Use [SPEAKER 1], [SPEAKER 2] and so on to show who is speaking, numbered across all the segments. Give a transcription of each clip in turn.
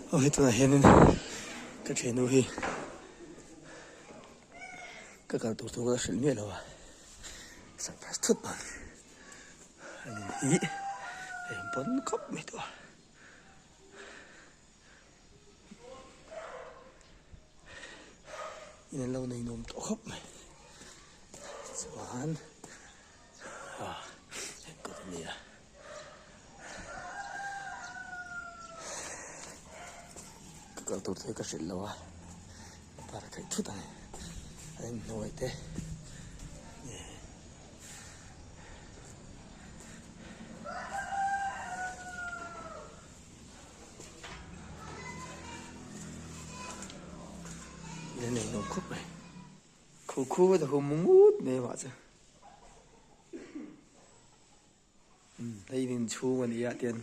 [SPEAKER 1] Aw hei tunah hianin ka thiannu hi ka kal tur thu ka hrilh miah lo a, surprise thut mai a ni hi a inpawn khawp mai tawh a. In an lo nei nuam tawh khawp mai chuan ah heng kawt a ni a. Ka kal tur te ka hrilh lo a par a khaih thut ang a inhnuai te. In a nei nuam khawp mai khu khu te khu mu ngut mai mah chu umm hei in inchhung a ni a tian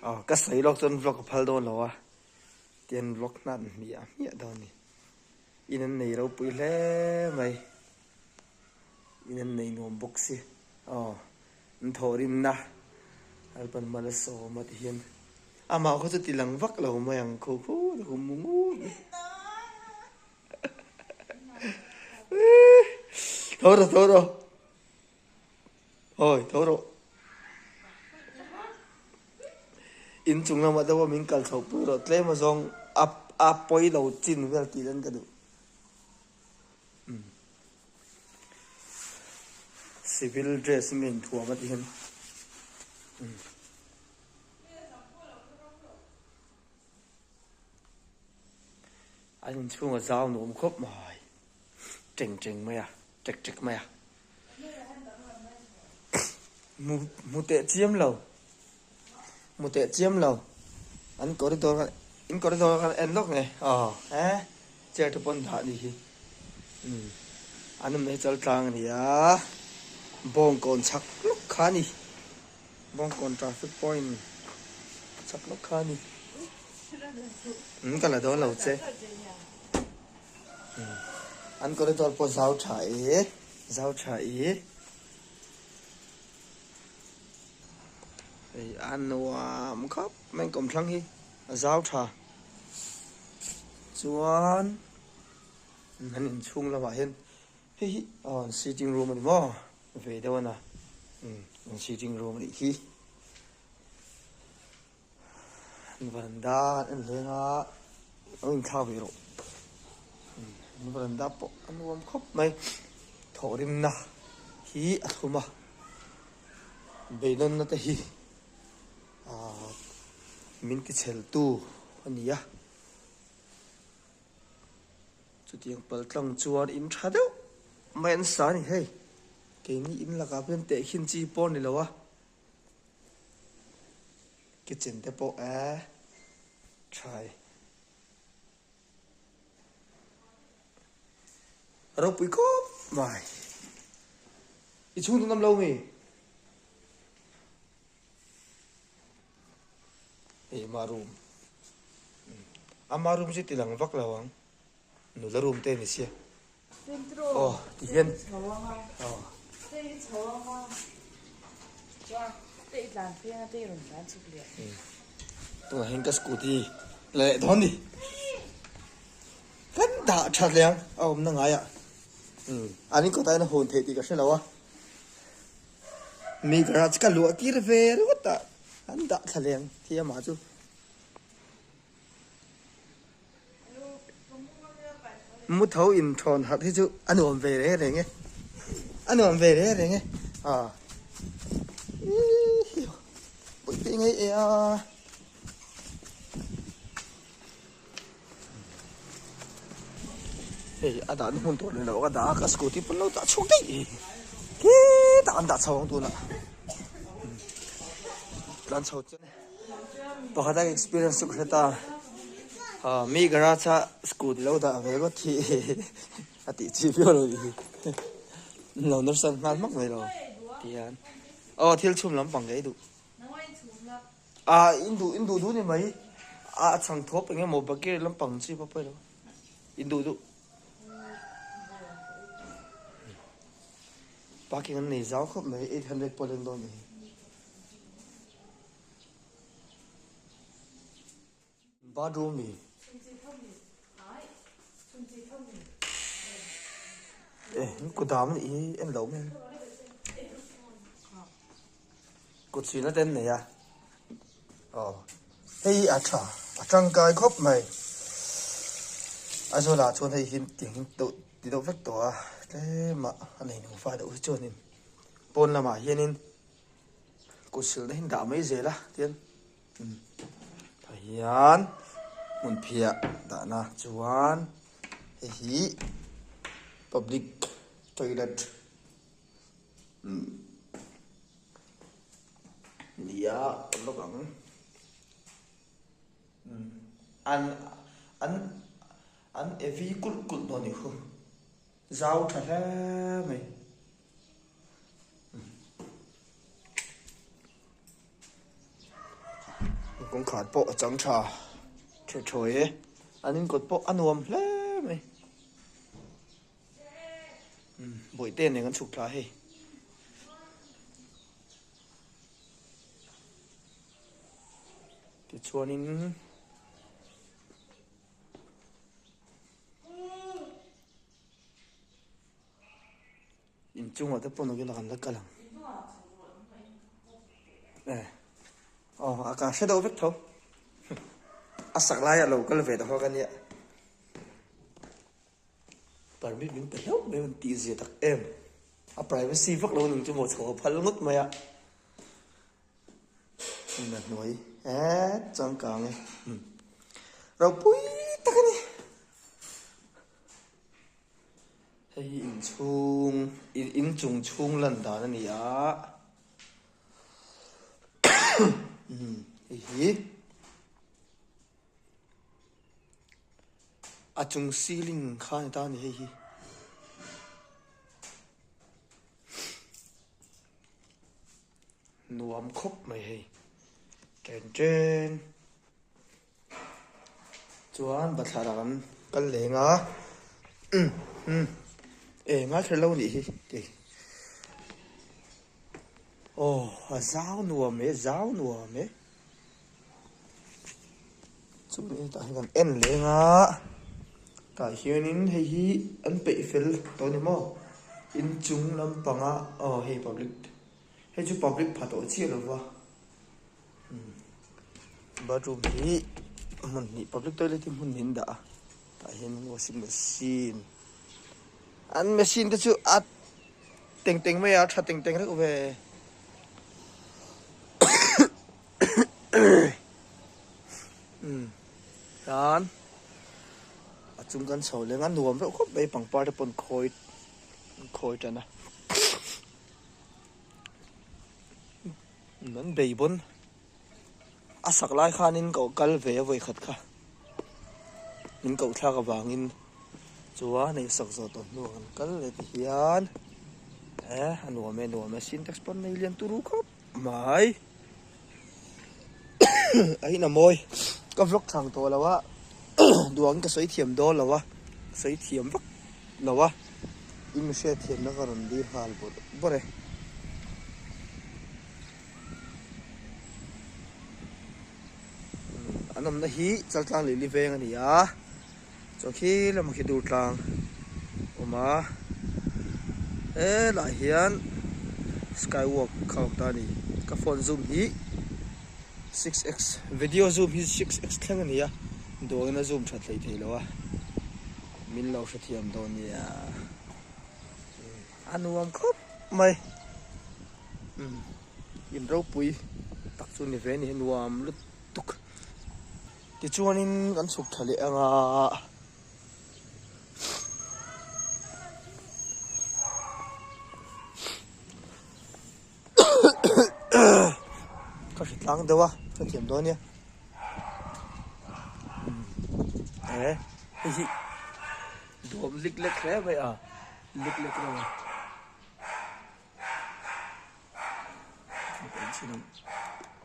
[SPEAKER 1] aw ka sawi lawk chuan vlog a phal dawn lo a tian vlog hnan hmiah hmiah dawn a ni in an nei ropui hle mai in an nei nuam bawk si aw. An thawhrimna Alpan mal a sawm a ti hian amah khaw chu ti lang vak lo mai ang kho kho ta hum mu ngut mai. Tho rawh tho rawh Awi tho rawh In chung lamah te pawh min kal chho pui rawh tlem azawng a a pawi lo chin vel tih dan ka duh. Civil dress in a inthuam a ti hian an inchhung a zau nuam khawp mai teng teng mai a tek tek mai a hmu hmu teh chiam lo hmu teh chiam lo an corridor kha in corridor kha en lawk nge aw he chair te pawh an dah a nih hi umm an awmna hi chal tlang a ni a bawngkawn chhak lawk kha a ni bawngkawn traffic point chhak lawk kha a ni umm ka la dawn lo che umm an corridor pawh zau tha e zau tha e. Hei a nuam khawp mai kawmthlang hi a zau tha chuan an inchhung lamah hian hei hi aw an sitting room a ni maw ve deuh a na umm an sitting room a nih hi an varanda an en leng a lo inthlak ve rawh umm an varanda pawh a nuam khawp mai thawhrimna hi a thlum a. Beidawnna te hi ahh min ti chhel tu a ni a, chutiang pal tlang chuan in tha deuh mai an sa a ni hei, keini in lakah pawh hian tehkhin chi pawh a ni lo a, kitchen te pawh eh tha e. Ropui khawp mai. I chhung chu ngam lo mi? Hei ama room. Ama room chu ti lang vak lo ang. Nula room te ni sia. Aw ti hian. Aw. Tunah hian ka scooty la leh dawn ni. Kan dah that leh ang a awmna ngaiah. Umm an in kawtah hian a hawn theih tih ka hre lo a. Mi garage ka luah tir ve ringawt a an dah thla leh ang thi amah chu. Mu tho in thawn harh hi chu a nuam ve reng reng e a nuam ve reng reng e a pui pui ngei e a hei a dahna hmun tur ni lo ka dah a ka scooty pawn lo dah chhuak daih hetah an dah chho ang tunah tlan chho chian. Pakhat a experience chu ka hre ta ah mi garage a scooty lo dah ve ngawt hi a tih chi viau lo nih hi lo nawr san nghal hmak mai lo tihian aw thil chhum lampang ka ei duh ah in duh in duh duh ni mai a chhang thawp eng emaw bakir lampang chi pawh pawi lo in duh duh parking an nei zau khawp mai 800 pawh a len dawn nih hi. Bathroom mi. E in kut dam anih hi en lo mai kut chhina te an nei a aw hei hi a tha a tangkai khawp mai Aizawl ah chuan hei hi ti deuh ti deuh vek tawh a tlem ah a nei nufa deuh hi chuanin pawn lamah hianin kut silna hi an dah mai zel a tian. Tah hian hmun phiah dahna chuan hei hi public toilet nia awm bawk ang an an an evi kulh kulh dawn anih khu zau tha hle mai. Kawngkhar pawh a chang tha tha thawi e an inkawt pawh a nuam hle mai bawihte nen kan chhuk thla hei. Tichuanin. Inchungah te pawh nawk ila kan la kal ang. Eh. Aw a ka hre deuh vek tho. A sak laiah lo kal ve ta hawk a nia. Permit min pe hlauh mai an tih zia tak em. A privacy vak lo ning chu maw chho a phal ngawt mai a. Hmun a hnuai eh changkang e. Ropui tak a ni. Hei hi inchhung inchung chhung lan dan a ni a hei hi a chung ceiling kha a ni ta a ni hei hi. Nuam khawp mai hei chen chen. Chuan bathlar ah kan kal leng a umm e ngai kher lo anih hi tih aw a zau nuam e zau nuam e chumi tah hian kan en leng a tah hianin hei hi an peih fel tawh a ni maw inchung lampanga aw hei public hei chu public pha tawh chiah lo va. Bathroom hi hmun hnih public toilet hi hmun hnih an dah a tah hian washing machine an machine te chu a teng teng mai a tha teng teng reuh ve umm tan a chung kan chho leng a nuam reuh khawp mai pangpar te pawh an khawi an khawi tan a. An bei bawn a sak lai khanin ka kal ve a vawikhat kha min koh thlak avangin chuan hei sak zawh tawh hnuah kan kal leh ti hian eh a nuam e nuam e sintex pawn nei lian turu khawp mai a in a mawi ka vlog thang tawh lo a duangin ka sawi thiam dawn lo a sawi thiam vak lo a. I mi hriatthiamna ka rawn dil nghal bawrh bawrh e. An awmna hi Chaltlang Lili veng a ni a, chuan khi lamah khi Durtlang a awm a, helaiah hian sky walk kha a awm ta a ni. Ka phone zoom hi 6x video zoom hi 6x thleng a ni a, duangin a zoom that hleithei lo a. Min lo hrethiam dawn nia. A nuam khawp mai. In ropui tak chu ni ve a ni a nuam lutuk. Tichuanin kan chhuk tha leh ang a. Ka hre tlang deuh a, ka thiam dawn nia. Eh, hei hi duam lik lek hle mai a, lik lek reuh a.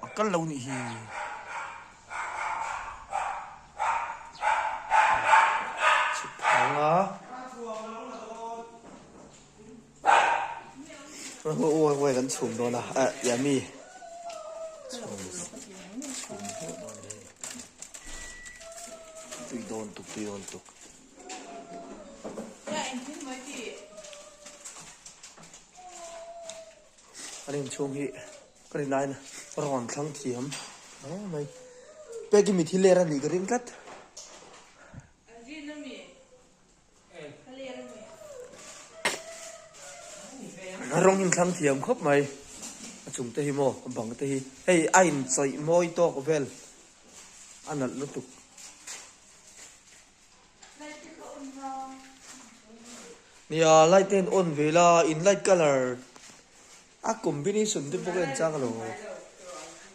[SPEAKER 1] A kal lo nih hi. Chhuk phang a. Ui kan chhum dawn a eh yummy chhum chhum hleuh dawn a ni. dawn tuk tui dawn tuk. An inchhung hi ka rin aiin rawn thlang thiam hle mai. Peki mithi ler a nih ka ring tlat. Rawng inthlang thiam khawp mai a chung te hi maw a bang te hi hei a inchawih mawi tawk vel a nalh lutuk. Nia light te in on ve la in light colour a combination te pawh ka en chang lo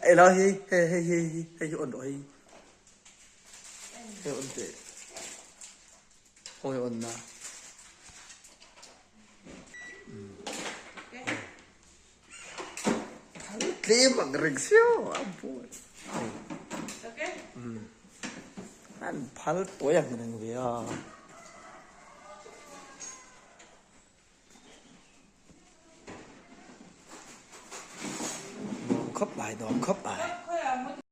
[SPEAKER 1] ela hei hei hei hei hei hi on rawh hei. Hei on teh. Hawi on na. Tlem ang reng siau a buai. An phal tawi ang reng ve a. Nuam khawp mai, nuam khawp mai.